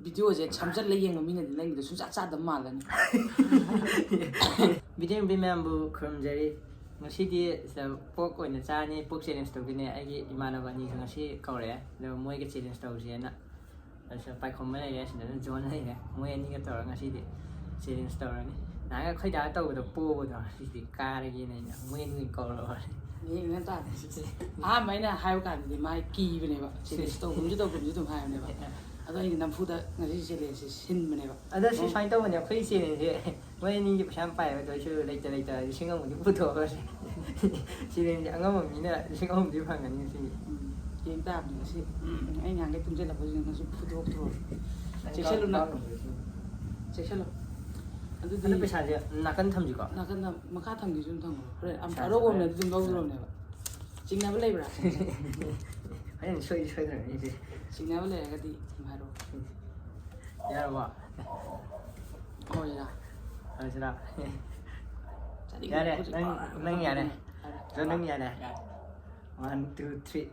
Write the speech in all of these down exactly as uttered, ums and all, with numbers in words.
ꯚꯤꯗꯤꯑꯣꯁꯦ ꯁꯝꯖꯜꯂ ꯌꯦꯡꯕ ꯃꯤꯅꯗꯤ ꯅꯪꯒꯤꯗꯣ ꯁꯨꯡꯆꯥ ꯆꯥꯗꯕ ꯃꯥꯜꯂꯅꯤ꯫ ꯚꯤꯗꯤꯑꯣ ꯌꯦꯡꯕꯤ ꯃꯌꯥꯝꯕꯨ ꯈꯨꯔꯨꯝꯖꯔꯤ꯫ ꯉꯁꯤꯗꯤ ꯁꯤꯗ ꯄꯣꯛ ꯑꯣꯏꯅ ꯆꯥꯅꯤ, ꯄꯣꯛ ꯆꯦꯂꯦꯟꯖ ꯇꯧꯗꯣꯏꯅꯦ꯫ ꯑꯩꯒꯤ ꯏꯃꯥꯟꯅꯕ ꯑꯅꯤꯁꯨ ꯉꯁꯤ ꯀꯧꯔꯛꯑꯦ, ꯑꯗꯣ ꯃꯣꯏꯒ ꯆꯦꯂꯦꯟꯖ ꯇꯧꯁꯦꯅ꯫ ꯑꯗꯨꯁꯨ ꯄꯥꯏꯈꯣꯝꯕ ꯂꯩꯔꯦ, ꯁꯤꯗꯅ ꯖꯣꯟ ꯂꯩꯔꯦ, ꯃꯣꯏ ꯑꯅꯤꯒ ꯇꯧꯔꯒ ꯉꯁꯤꯗꯤ ꯆꯦꯂꯦꯟꯖ ꯇꯧꯔꯅꯤ꯫ ꯅꯍꯥꯟ ꯑꯩꯈꯣꯏ ꯗꯥ ꯇꯧꯕꯗ ꯄꯣꯕꯗꯣ ꯉꯁꯤꯗꯤ ꯀꯥꯔꯒꯦꯅ ꯑꯩꯅ ꯃꯣꯏ ꯑꯅꯤ ꯑꯣꯏꯅ ꯀꯧꯔꯕꯅꯤ꯫ ꯌꯦꯡꯉ ꯇꯥꯔꯦ ꯁꯤꯁꯦ꯫ ꯑꯍꯥꯟꯕ ꯑꯩꯅ ꯍꯥꯏꯕ ꯀꯥꯟꯗꯗꯤ ꯃꯥ ꯀꯤꯕꯅꯦꯕ, ꯆꯦꯂꯦꯟꯖ ꯇꯧꯒꯨꯝꯁꯨ ꯇꯧꯒꯨꯝꯁꯨ ꯑꯗꯨꯝ ꯍꯥꯏꯕꯅꯦꯕ꯫ ꯑꯗꯣ ꯑꯩꯅ ꯅꯝꯐꯨꯗ ꯉꯁꯤ ꯆꯦꯂꯦꯟꯖꯁꯦ ꯁꯤꯟꯕꯅꯦꯕ꯫ ꯑꯗꯣ ꯁꯤ ꯁꯨꯃꯥꯏꯅ ꯇꯧꯕꯅꯦ, ꯑꯩꯈꯣꯏ ꯆꯦꯂꯦꯟꯖꯁꯦ ꯃꯣꯏ ꯑꯅꯤꯒꯤ ꯄꯩꯁꯥ ꯌꯥꯝ ꯄꯥꯏꯌꯦꯕ, ꯑꯗꯣ ꯑꯩꯁꯨ ꯂꯩꯇ ꯂꯩꯇ ꯂꯤꯁꯤꯡ ꯑꯃꯃꯨꯛꯇꯤ ꯄꯨꯊꯣꯛꯑꯒ ꯆꯦꯂꯦꯟꯖꯁꯦ ꯑꯉꯝꯕ ꯃꯤꯅ ꯂꯤꯁꯤꯡ ꯑꯍꯨꯝꯗꯤ ꯐꯪꯒꯅꯤ ꯉꯁꯤꯗꯤ꯫ ꯎꯝ, ꯌꯦꯡ ꯇꯥꯕꯅꯤ ꯉꯁꯤ꯫ ꯎꯝ, ꯑꯩ ꯅꯍꯥꯟꯈꯩ ꯇꯨꯡꯁꯤꯜꯂꯛꯄꯁꯤꯡꯗꯣ ꯉꯁꯤ ꯐꯨꯗꯣꯛꯇ꯭ꯔꯣ꯫ ꯅꯪ ꯆꯦꯛꯁꯤꯜꯂꯨ ꯅꯪ꯫ ꯀꯥꯎꯔꯝꯃꯔꯣꯏ ꯁꯤ꯫ ꯆꯦꯛꯁꯤꯜꯂꯨ꯫ ꯑꯗꯨꯗꯤ ꯑꯗꯣ ꯄꯩꯁꯥꯁꯦ ꯅꯥꯀꯟ ꯊꯝꯁꯤꯀꯣ꯫ ꯅꯥꯀꯟꯗ ꯃꯈꯥ ꯊꯝꯒꯦꯁꯨ ꯑꯗꯨꯝ ꯊꯝꯈ꯭ꯔꯣ꯫ ꯍꯣꯔꯦꯟ ꯑꯝ-, ꯄꯩꯁꯥꯁꯦ ꯑꯔꯧꯕ ꯍꯣꯔꯦꯟ꯫ ꯑꯃꯅꯗꯤ ꯑꯗꯨꯝ ꯂꯧꯗ꯭ꯔꯕꯅꯦꯕ꯫ ꯆꯤꯡꯅꯕ ꯂꯩꯕ꯭ꯔꯥ? ꯍꯣꯔꯦꯟ ꯁꯣꯏꯗꯤ ꯁꯣꯏꯗ꯭ꯔꯕꯅꯤ ꯑꯩꯁꯦ꯫ ꯆꯤꯡꯅꯕ ꯂꯩꯔꯒꯗꯤ ꯑꯗꯨꯝ ꯍꯥꯏꯔꯛꯑꯣ꯫ ꯌꯥꯔꯕꯣ? ꯍꯣꯏ, ꯌꯥ꯫ ꯍꯣꯏ, ꯁꯤꯔꯥ? ꯆꯠꯅꯤꯡꯕ ꯌꯥꯔꯦ, ꯍꯧꯖꯤꯛ ꯅꯪ, ꯄꯥꯝꯃꯦ꯫ ꯅꯪ ꯌꯥꯔꯦ꯫ ꯌꯥꯔꯦ꯫ ꯖꯣ, ꯅꯪ ꯌꯥꯔꯦ꯫ ꯌꯥꯔꯦ꯫ One, two, three.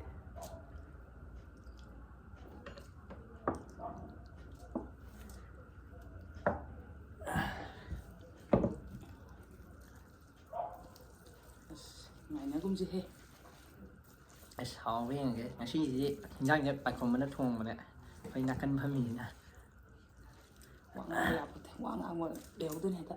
ꯑꯁ, ꯉꯥꯏꯅꯒꯨꯝꯁꯤꯍꯦ꯫ ꯑꯁ, ꯍꯥꯎꯕ ꯌꯦꯡꯉꯒꯦ꯫ ꯉꯁꯤꯁꯤꯗꯤ ꯏꯟꯖꯥꯡꯁꯦ ꯄꯥꯏꯈꯣꯝꯕꯅ ꯊꯣꯡꯕꯅꯦ꯫ ꯑꯩꯈꯣꯏ ꯅꯥꯀꯟ ꯐꯝꯃꯤꯁꯤꯅ꯫ ꯋꯥ ꯉꯥꯡꯕ ꯌꯥꯄꯣꯠꯇꯦ꯫ ꯋꯥ ꯉꯥꯡꯕ ꯂꯩꯍꯧꯗꯣꯏꯅꯦ ꯍꯦꯛꯇ꯫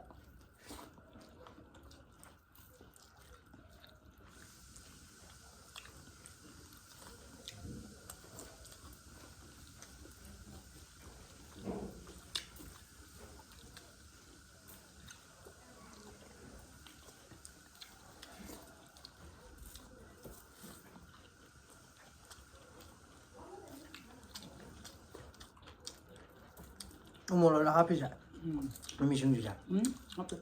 ꯎ ꯃꯣꯔꯣꯛꯂ ꯍꯥꯞꯄꯤꯁꯦ? ꯎꯝ꯫ ꯃꯤꯃꯤ ꯁꯤꯡꯖꯨꯁꯦ? ꯎꯝ, ꯍꯥꯞꯇꯦ꯫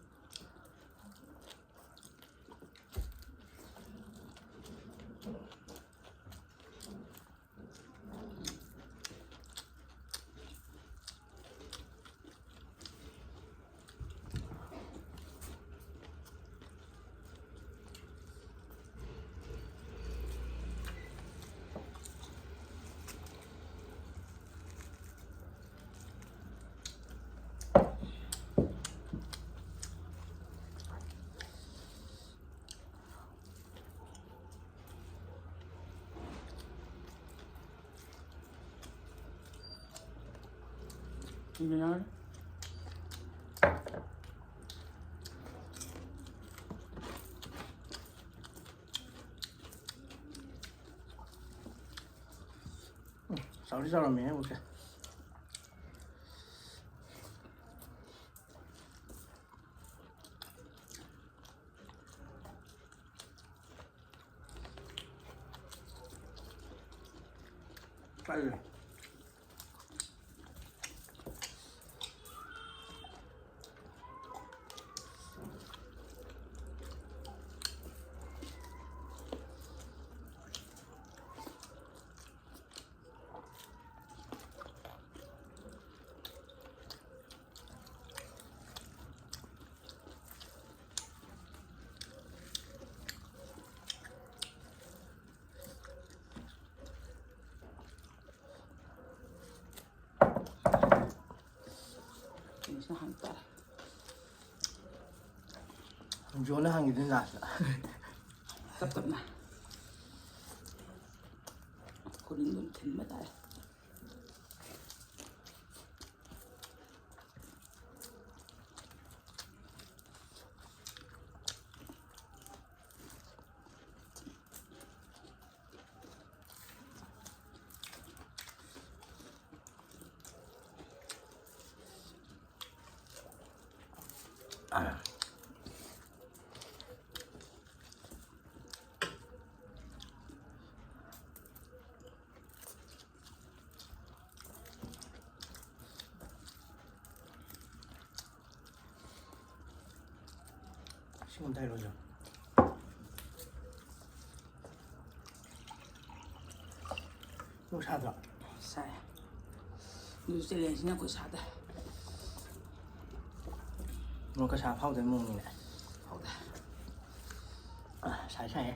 ꯌꯥꯔꯦ꯫ ꯎꯝ, ꯆꯥꯎꯗꯤ ꯆꯥꯎꯔꯝꯃꯦꯍꯦ ꯑꯃꯨꯛꯁꯦ꯫ ꯀꯜꯂꯦ꯫ ꯀꯩꯅꯣꯁꯤꯅ ꯍꯥꯡ ꯇꯥꯔꯦ꯫ ꯖꯣꯅ ꯍꯥꯡꯈꯤꯗꯣꯏꯅꯤ ꯂꯥꯁꯇ꯫ ꯇꯞ ꯇꯞꯅ꯫ ꯈꯨꯅꯤꯡ ꯑꯗꯨꯝ ꯊꯤꯟꯕ ꯇꯥꯔꯦ꯫ ꯁꯤꯃ ꯑꯝꯇ ꯍꯩꯔꯛꯑꯣꯁꯦ꯫ ꯅꯨꯡꯁꯥꯗ꯭ꯔꯣ? ꯁꯥꯏ꯫ ꯑꯗꯨ ꯆꯦꯂꯦꯟꯁꯤꯅ ꯑꯩꯈꯣꯏ ꯁꯥꯗ꯫ ꯃꯣꯔꯣꯛꯀ ꯁꯥ ꯐꯥꯎꯗꯕ ꯃꯑꯣꯡꯅꯤꯅꯦ꯫ ꯐꯥꯎꯗꯦ꯫ ꯑ, ꯁꯥꯏ ꯁꯥꯏꯌꯦ꯫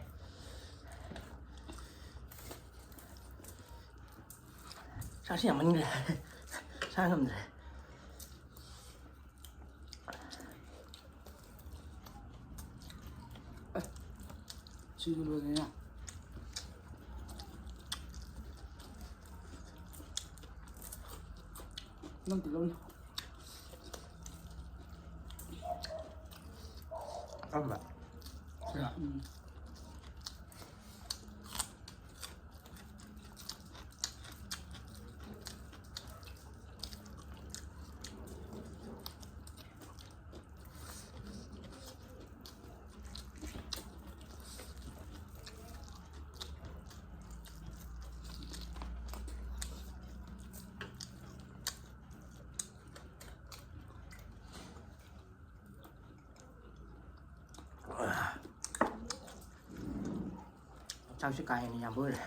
ꯆꯥꯛꯁꯤ ꯌꯥꯝꯃꯟꯈ꯭ꯔꯦ꯫ ꯆꯥ ꯉꯝꯗ꯭ꯔꯦ꯫ ꯁꯤꯁꯨ ꯂꯣꯏꯔꯦꯅ꯫ ꯅꯪ ꯇꯤꯜꯍꯧꯅꯤ꯫ ꯀꯔꯝꯕ? ꯁꯤꯔꯥ? ꯎꯝ꯫ ꯆꯥꯛꯁꯤ ꯀꯥ ꯍꯦꯟꯅ ꯌꯥꯝꯕ ꯑꯣꯏꯔꯦ꯫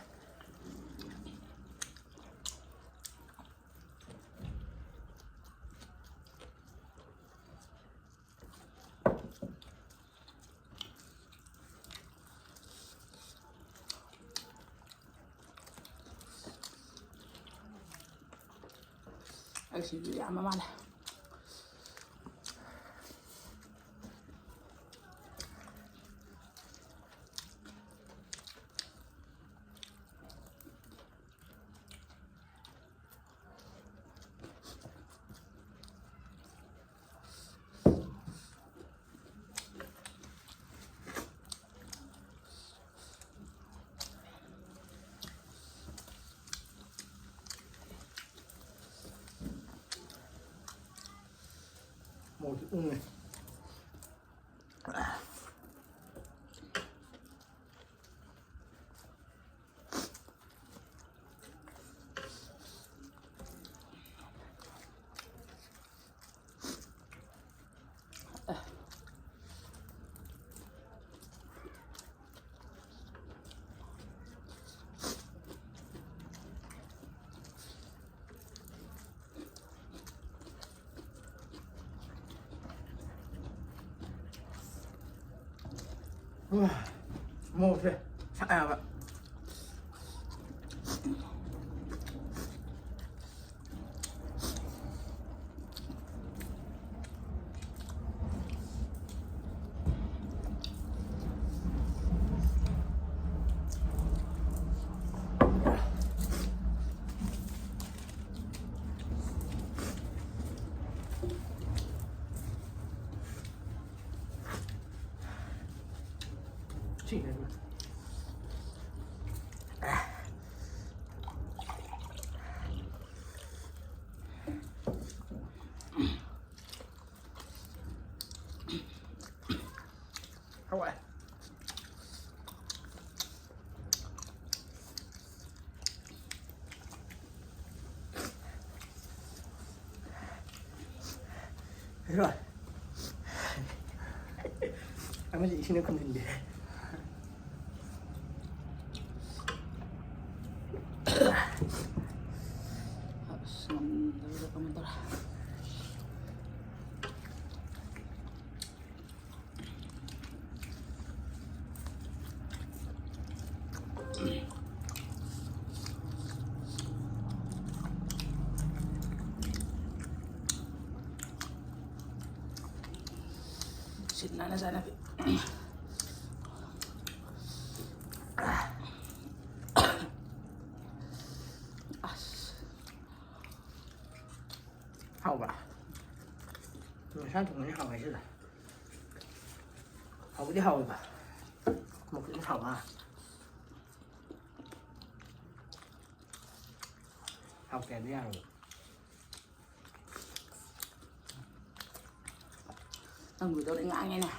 ꯑꯩꯁꯤꯁꯨ ꯌꯥꯝꯕ ꯃꯥꯜꯂꯦ꯫ ꯃꯣꯔꯣꯛꯁꯦ ꯎꯪꯉꯦ꯫ ꯃꯣꯔꯣꯛꯁꯦ ꯁꯥꯏ ꯍꯥꯏꯕ꯫ ꯑꯃꯁꯦ ꯏꯁꯤꯡꯅ ꯈꯨꯝꯖꯤꯟꯕꯤꯔꯦ꯫ ꯑꯁ, ꯉꯝꯗꯕꯗ ꯀꯃꯥꯏꯅ ꯇꯧꯔꯦ? ꯁꯤꯠ ꯅꯥꯟꯅ ꯆꯥꯅꯕꯤ꯫ ꯑꯁ꯫ ꯍꯥꯎꯕ꯭ꯔꯥ? ꯉꯁꯥꯏ ꯊꯣꯡꯕꯅꯤ ꯍꯥꯎꯋꯦ ꯁꯤꯗ꯫ ꯍꯥꯎꯕꯨꯗꯤ ꯍꯥꯎꯋꯦꯕ꯫ ꯃꯈꯨꯠꯅ ꯍꯥꯎꯕ꯫ ꯍꯥꯎꯇꯦ ꯍꯥꯏꯕ ꯌꯥꯔꯣꯏ꯫ ꯅꯪꯒꯤꯗꯣ ꯂꯣꯏ ꯉꯥꯡꯉꯦꯅꯦ꯫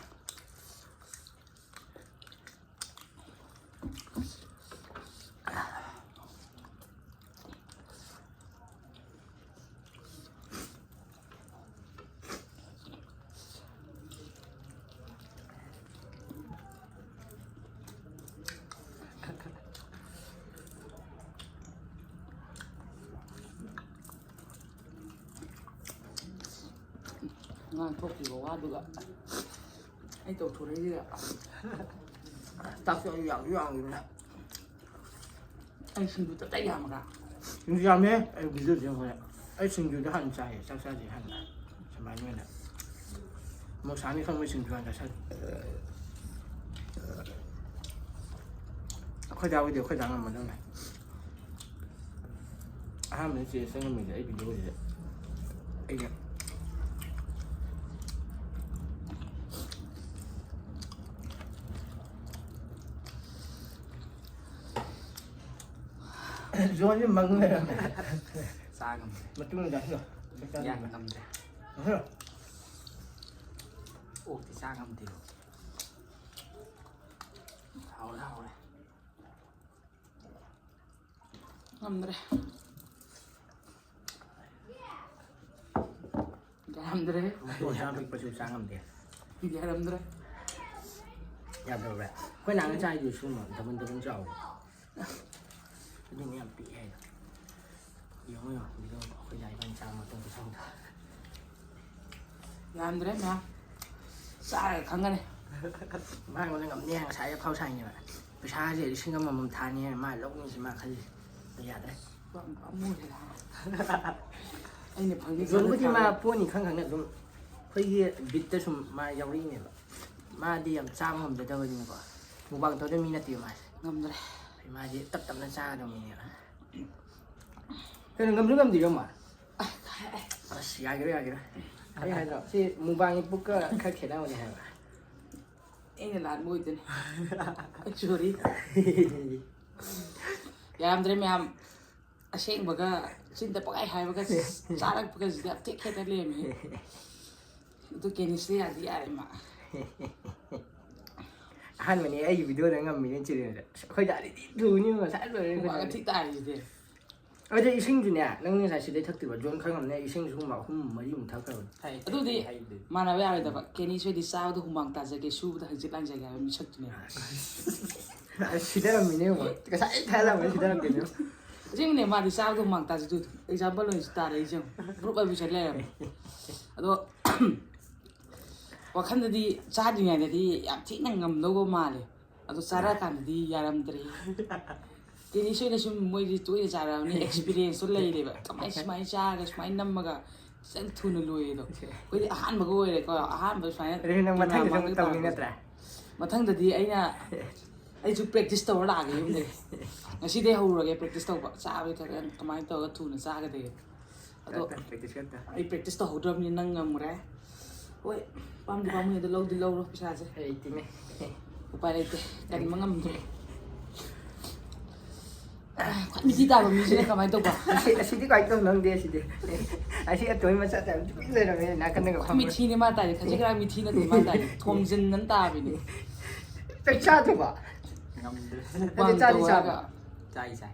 ꯉꯥꯡꯊꯣꯛꯈꯤꯕ ꯋꯥꯗꯨꯒ ꯑꯩ ꯇꯧꯊꯣꯔꯛꯏꯁꯤꯒ꯫ ꯆꯥꯛꯁꯨ ꯑꯩ ꯌꯥꯝꯁꯨ ꯌꯥꯝꯈꯤꯕꯅꯦ꯫ ꯑꯩ ꯁꯤꯡꯖꯨ ꯇꯞꯇꯥꯏ ꯌꯥꯝꯃꯒ꯫ ꯁꯤꯡꯖꯨ ꯌꯥꯝꯃꯦ꯫ ꯑꯩ ꯚꯤꯗꯤꯑꯣꯗ ꯌꯦꯡꯉꯨꯔꯦ꯫ ꯑꯩ ꯁꯤꯡꯖꯨꯗ ꯍꯥꯟꯅ ꯆꯥꯏꯌꯦ, ꯆꯥꯛ ꯆꯥꯗ꯭ꯔꯤ ꯍꯥꯟꯅ꯫ ꯁꯨꯃꯥꯏꯅ ꯑꯣꯏꯅ ꯃꯣꯔꯣꯛ ꯁꯥꯅꯤ ꯈꯪꯕꯩ ꯁꯤꯡꯖꯨ ꯍꯥꯟꯅ ꯆꯥꯁꯜꯂꯦ꯫ ꯑꯩꯈꯣꯏ ꯗꯥ ꯍꯣꯏꯗꯤ ꯑꯩꯈꯣꯏ ꯗꯥ ꯉꯝꯃꯗꯧꯅꯦ꯫ ꯑꯍꯥꯟꯕꯗ ꯆꯦ ꯆꯪꯉꯝꯃꯤꯁꯦ ꯑꯩ ꯚꯤꯗꯤꯑꯣꯁꯤꯗ꯫ ꯑꯩꯅ ꯖꯣꯟꯁꯦ ꯃꯪ ꯂꯩꯔꯝꯃꯦ꯫ ꯆꯥ ꯉꯝꯗ꯭ꯔꯦ꯫ ꯃꯇꯨꯡꯗ ꯆꯥꯁꯤꯜꯂꯣ꯫ ꯆꯥꯛ ꯆꯥꯗ꯭ꯔꯤꯉꯩꯗ꯫ ꯌꯥ ꯉꯝꯗ꯭ꯔꯦ꯫ ꯆꯥꯁꯤꯜꯂꯣ꯫ ꯑꯣꯛꯇꯤ ꯆꯥ ꯉꯝꯗꯦꯕ꯫ ꯍꯥꯎꯔꯦ, ꯍꯥꯎꯔꯦ꯫ ꯉꯝꯗ꯭ꯔꯦ꯫ ꯌꯥ ꯌꯥꯔꯝꯗ꯭ꯔꯦ꯫ ꯃꯇꯣꯟ ꯆꯥ ꯄꯤꯛꯄꯁꯨ ꯆꯥ ꯉꯝꯗꯦ꯫ ꯌꯥꯔꯝꯗ꯭ꯔꯦ꯫ ꯌꯥꯗꯕ꯭ꯔꯥ? ꯑꯩꯈꯣꯏ ꯅꯍꯥꯟ ꯆꯥꯏꯗꯨ ꯁꯨꯝꯕ ꯗꯕꯜ ꯗꯕꯜ ꯆꯥꯎꯕ꯫ ꯑꯗꯨꯅ ꯌꯥꯝ ꯄꯤꯛꯑꯦ ꯍꯥꯏꯗꯣ꯫ ꯌꯦꯡꯉꯣ ꯌꯦꯡꯉꯣ, ꯚꯤꯗꯤꯑꯣ ꯑꯩꯈꯣꯏ ꯗꯥ ꯏꯕꯥꯅꯤ ꯆꯥꯕ ꯃꯇꯨꯡ ꯈꯨꯆꯥꯎꯗꯣ꯫ ꯌꯥꯝꯗ꯭ꯔꯦ ꯃꯌꯥꯝ꯫ ꯆꯥꯔꯒ ꯈꯪꯒꯅꯤ꯫ ꯃꯥ ꯑꯩꯉꯣꯟꯗ ꯉꯝꯅꯤ ꯍꯥꯏꯅ ꯉꯁꯥꯏ ꯑꯐꯥꯎ ꯁꯥꯏꯅꯦꯕ꯫ ꯄꯩꯁꯥꯁꯦ ꯂꯤꯁꯤꯡ ꯑꯃꯃꯝ ꯊꯥꯅꯤ ꯍꯥꯏꯅ ꯃꯥ ꯂꯧꯅꯤꯁꯤ ꯃꯥ ꯈꯜꯂꯤ꯫ ꯌꯥꯗ꯭ꯔꯦ꯫ ꯄꯥꯝꯃꯨꯔꯦꯗ꯫ ꯑꯩꯅ ꯐꯪꯉꯤ ꯌꯣꯟꯕꯨꯗꯤ ꯃꯥ ꯊꯥꯕ꯫ ꯄꯣꯠꯅꯤ ꯈꯪ ꯈꯪꯅ ꯑꯗꯨꯝ ꯑꯩꯈꯣꯏꯒꯤ ꯕꯤꯠꯇ ꯁꯨꯝ ꯃꯥ ꯌꯥꯎꯔꯛꯏꯅꯦꯕ꯫ ꯃꯥꯗꯤ ꯌꯥꯝ ꯆꯥꯕ ꯉꯝꯖꯗꯕꯅꯤꯅꯀꯣ꯫ ꯃꯨꯛꯕꯥꯡ ꯇꯧꯗꯕ ꯃꯤ ꯅꯠꯇꯦꯕ ꯃꯥꯁꯦ꯫ ꯉꯝꯗ꯭ꯔꯦ꯫ ꯃꯥꯗꯤ ꯇꯞ ꯇꯞꯅ ꯆꯥꯒꯗꯕ ꯃꯤꯅꯦꯕ꯫ ꯀꯩꯅꯣ ꯉꯝꯁꯨ ꯉꯝꯗ꯭ꯔꯤꯔꯣ ꯃꯥ? ꯑꯁ, ꯌꯥꯒꯤꯔꯣꯏ, ꯌꯥꯒꯤꯔꯣꯏ꯫ ꯑꯩ ꯍꯥꯏꯗ꯭ꯔꯣ? ꯁꯤ ꯃꯨꯛꯕꯥꯡꯒꯤ ꯄꯨꯛꯀ ꯈꯔ ꯈꯦꯠꯅꯕꯅꯦ ꯍꯥꯏꯕ꯫ ꯑꯩꯅ ꯂꯥꯟꯕ ꯑꯣꯏꯗꯣꯏꯅꯦ꯫ ꯑꯩ ꯁꯣꯔꯤ꯫ ꯌꯥꯔꯝꯗ꯭ꯔꯦ ꯃꯌꯥꯝ꯫ ꯑꯁꯦꯡꯕꯒ ꯆꯤꯟꯗ ꯄꯪꯍꯥꯏ ꯍꯥꯏꯕꯒ ꯆꯥꯔꯛꯄꯒꯁꯤꯗꯤ ꯌꯥꯝ ꯊꯤ ꯈꯦꯠꯅ ꯂꯩꯔꯝꯃꯦ꯫ ꯑꯗꯨ ꯀꯦꯅꯤꯁꯇ ꯌꯥꯗꯤ ꯌꯥꯔꯦ ꯃꯥ꯫ ꯑꯍꯥꯟꯕꯅꯦ ꯑꯩꯒꯤ ꯚꯤꯗꯤꯑꯣꯗ ꯉꯝꯃꯤꯅꯦ ꯆꯦꯂꯦꯟꯖ꯫ ꯑꯁ, ꯑꯩꯈꯣꯏ ꯗꯥꯗꯤ ꯊꯤ ꯊꯨꯅꯤ ꯉꯁꯥꯏ ꯂꯣꯏꯔꯦ ꯍꯨꯃꯥꯡꯒ ꯑꯩꯈꯣꯏ ꯊꯤ ꯗꯥꯗꯤ꯫ ꯇꯥꯔꯤꯁꯤꯗꯤ꯫ ꯑꯗꯨ ꯏꯁꯤꯡꯗꯨꯅꯦ, ꯅꯪ ꯉꯁꯥꯏ ꯁꯤꯗꯩ ꯊꯛꯇꯣꯏꯕ, ꯖꯣꯟ ꯈꯔ ꯉꯝꯅꯦ, ꯏꯁꯤꯡꯁꯨ ꯁꯨꯝꯕ ꯑꯍꯨꯝ ꯃꯔꯤꯃꯨꯛ ꯊꯛꯈ꯭ꯔꯕꯅꯤ꯫ ꯍꯥꯏ, ꯑꯗꯨꯗꯤ ꯍꯩꯗꯨꯗꯤ꯫ ꯃꯥꯟꯅꯕ ꯌꯥꯔꯣꯏꯗꯕ꯫ ꯀꯦꯅꯤꯁ ꯍꯣꯏꯗꯤ ꯆꯥꯕꯗ ꯍꯨꯃꯥꯡ ꯇꯥꯖꯒꯦ, ꯁꯨꯕꯗ ꯍꯪꯆꯤꯠ ꯂꯥꯡꯖꯒꯦ ꯍꯥꯏꯕ ꯃꯤꯁꯛꯇꯨꯅꯦ꯫ ꯑꯁ, ꯁꯤꯗꯔꯝꯃꯤꯅꯦ ꯌꯦꯡꯉꯣ꯫ ꯉꯁꯥꯏ ꯊꯥꯏꯂꯥꯟꯗ ꯁꯤꯗꯔꯝꯃꯤꯅꯦ꯫ ꯑꯁꯦꯡꯕꯅꯦ, ꯃꯥꯗꯤ ꯆꯥꯕꯗ ꯍꯨꯃꯥꯡ ꯇꯥꯖꯗꯣꯏꯗꯣ꯫ ꯑꯦꯛꯖꯥꯝꯄꯜ ꯑꯣꯏꯅꯁꯨ ꯇꯥꯔꯛꯏꯁꯦ ꯌꯦꯡꯉꯣ꯫ ꯄ꯭ꯔꯨꯞ ꯑꯣꯏꯕꯁꯦ ꯂꯩꯔꯝꯃꯦ꯫ ꯑꯗꯣ ꯋꯥꯈꯜꯗꯗꯤ ꯆꯥꯗ꯭ꯔꯤꯉꯩꯗꯗꯤ ꯌꯥꯝ ꯊꯤꯅ ꯉꯝꯗꯧꯕ ꯃꯥꯜꯂꯦ꯫ ꯑꯗꯣ ꯆꯥꯔꯛꯑꯀꯥꯟꯗꯗꯤ ꯌꯥꯔꯝꯗ꯭ꯔꯦ꯫ ꯀꯦꯅꯤꯁ ꯍꯣꯏꯅ ꯁꯨꯝ ꯃꯣꯏꯗꯤ ꯇꯣꯏꯅ ꯆꯥꯔꯛꯑꯕꯅꯤꯅ ꯑꯦꯛꯁꯄꯤꯔꯤꯌꯦꯟꯁꯇꯣ ꯂꯩꯔꯦꯕ꯫ ꯀꯃꯥꯏ ꯁꯨꯃꯥꯏꯅ ꯆꯥꯔꯒ ꯁꯨꯃꯥꯏꯅ ꯅꯝꯃꯒ ꯈꯤꯇꯪ ꯊꯨꯅ ꯂꯣꯏꯌꯦꯗꯣ꯫ ꯑꯩꯈꯣꯏꯗꯤ ꯑꯍꯥꯟꯕꯒ ꯑꯣꯏꯔꯦꯀꯣ꯫ ꯑꯍꯥꯟꯕ ꯁꯨꯃꯥꯏꯅ ꯑꯗꯨꯗꯤ ꯅꯪ ꯃꯊꯪꯗꯁꯨ ꯀꯦꯃꯦꯔꯥ ꯑꯃꯨꯛ ꯃꯥꯡꯗ ꯇꯧꯅꯤ ꯇꯧꯔꯛꯄꯁꯦ꯫ ꯅꯠꯇ꯭ꯔꯥ? ꯃꯊꯪꯗꯗꯤ ꯑꯩꯅ, ꯑꯩꯁꯨ ꯄ꯭ꯔꯦꯛꯇꯤꯁ ꯇꯧꯔ ꯂꯥꯛꯑꯒꯦ ꯌꯨꯝꯗꯒꯤ꯫ ꯉꯁꯤꯗꯩ ꯍꯧꯔꯒꯦ ꯄ꯭ꯔꯦꯛꯇꯤꯁ ꯇꯧꯕ꯫ ꯆꯥꯕꯗꯤ ꯈꯔ ꯈꯔ ꯀꯃꯥꯏꯅ ꯇꯧꯔꯒ ꯊꯨꯅ ꯆꯥꯒꯗꯒꯦ꯫ ꯑꯗꯣ ꯈꯔ ꯈꯔ ꯄ꯭ꯔꯦꯛꯇꯤꯁ ꯈꯔ ꯇꯧ꯫ ꯑꯩ ꯄ꯭ꯔꯦꯛꯇꯤꯁ ꯇꯧꯍꯧꯗ꯭ꯔꯕꯅꯤꯅ ꯅꯪ ꯉꯝꯃꯨꯔꯦ꯫ ꯍꯣꯏ, ꯄꯥꯝꯗꯤ ꯄꯥꯝꯃꯨꯏ ꯑꯗꯣ ꯂꯧꯗꯤ ꯂꯧꯔꯣ ꯄꯩꯁꯥꯁꯦ꯫ ꯍꯩꯇꯦꯅꯦ꯫ ꯎꯄꯥꯏ ꯂꯩꯇꯦ, ꯀꯟꯕ ꯉꯝꯗ꯭ꯔꯦ꯫ ꯈ꯭ꯋꯥꯏ ꯃꯤꯊꯤ ꯇꯥꯕ ꯃꯤꯁꯤꯅ ꯀꯃꯥꯏꯅ ꯇꯧꯕ? ꯑꯁꯤ, ꯑꯁꯤꯗꯤ ꯀꯃꯥꯏꯅ ꯇꯧꯅꯣ ꯈꯪꯗꯦ, ꯑꯁꯤꯗꯤ꯫ ꯑꯁꯤ ꯑꯇꯣꯏ ꯃꯆꯥ ꯇꯥꯕ ꯇꯨꯃꯤꯟ ꯂꯩꯔꯝꯃꯦ, ꯅꯥꯀꯟꯗꯒ ꯐꯝꯃ꯫ ꯃꯤꯊꯤꯅꯦ ꯃꯥ ꯇꯥꯏꯁꯦ, ꯈꯖꯤꯛ ꯈꯔ ꯃꯤꯊꯤ ꯅꯠꯇꯦ ꯃꯥ ꯇꯥꯏꯁꯦ, ꯊꯣꯝꯖꯤꯟꯗꯅ ꯇꯥꯕꯤꯅꯦ꯫ ꯆꯥꯛ ꯆꯥꯗ꯭ꯔꯕꯣ? ꯉꯝꯗ꯭ꯔꯦ꯫ ꯅꯠꯇꯦ, ꯆꯥꯗꯤ ꯆꯥꯕ꯫ ꯆꯥꯏ, ꯆꯥꯏ꯫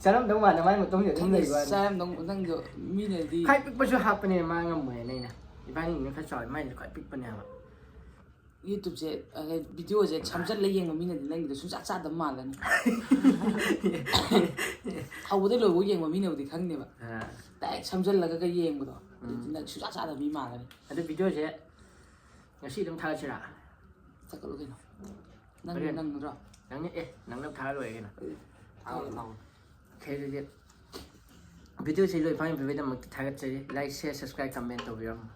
ꯆꯥꯔꯝꯗꯧ ꯃꯥꯟꯗ ꯃꯥꯏ ꯃꯇꯨꯡꯗ ꯑꯗꯨꯝ ꯂꯩꯕ ꯋꯥꯅꯤ꯫ ꯆꯥꯔꯝꯗꯧ ꯅꯪꯗꯣ ꯃꯤꯅꯗꯤ ꯈ꯭ꯋꯥꯏ ꯄꯤꯛꯄꯁꯨ ꯍꯥꯞꯄꯅꯦ ꯃꯥ ꯉꯝꯃꯣꯏꯅ ꯑꯩꯅ꯫ ꯏꯕꯥꯅꯤꯅ ꯈꯔ ꯆꯥꯎꯋꯦ, ꯃꯥꯏꯗꯤ ꯈ꯭ꯋꯥꯏ ꯄꯤꯛꯄꯅꯦ ꯍꯥꯏꯕ꯫ YouTubeꯁꯦ ꯚꯤꯗꯤꯑꯣꯁꯦ ꯁꯝꯖꯜꯂ ꯌꯦꯡꯕ ꯃꯤꯅꯗꯤ ꯅꯪꯒꯤꯗꯣ ꯁꯨꯡꯆꯥ ꯆꯥꯗꯕ ꯃꯥꯜꯂꯅꯤ꯫ ꯍꯧꯕꯗꯩ ꯂꯣꯏꯕꯧ ꯌꯦꯡꯕ ꯃꯤꯅꯕꯨꯗꯤ ꯈꯪꯅꯦꯕ꯫ ꯑꯥ, ꯗꯥꯏꯔꯦꯛ ꯁꯝꯖꯜꯂꯒ ꯌꯦꯡꯕꯗꯣ ꯑꯗꯨꯗꯤ ꯅꯪ ꯁꯨꯡꯆꯥ ꯆꯥꯗꯕ ꯃꯤ ꯃꯥꯜꯂꯅꯤ꯫ ꯑꯗꯨ ꯚꯤꯗꯤꯑꯣꯁꯦ ꯉꯁꯤ ꯑꯗꯨꯝ ꯊꯥꯒꯠꯁꯤꯔꯥ? ꯆꯠꯀꯠꯂꯨ ꯀꯩꯅꯣ꯫ ꯅꯪ ꯍꯣꯔꯦꯟ꯫ ꯅꯪ ꯅꯠꯇ꯭ꯔꯣ? ꯅꯪꯅ ꯑꯦ ꯅꯪꯅ ꯊꯥꯒꯠ ꯂꯣꯏꯔꯦ ꯀꯩꯅꯣ꯫ ꯊꯥꯒꯠꯂꯣ, ꯊꯥꯒꯠꯂꯣ꯫ Okay, ꯑꯗꯨꯗꯤ ꯚꯤꯗꯤꯑꯣꯁꯤ ꯂꯣꯏ ꯐꯥꯏꯅ ꯄꯤꯕꯒꯤꯗꯃꯛꯇ ꯊꯥꯒꯠꯆꯔꯤ꯫ Like, share, subscribe, comment ꯇꯧꯕꯤꯔꯝꯃꯣ꯫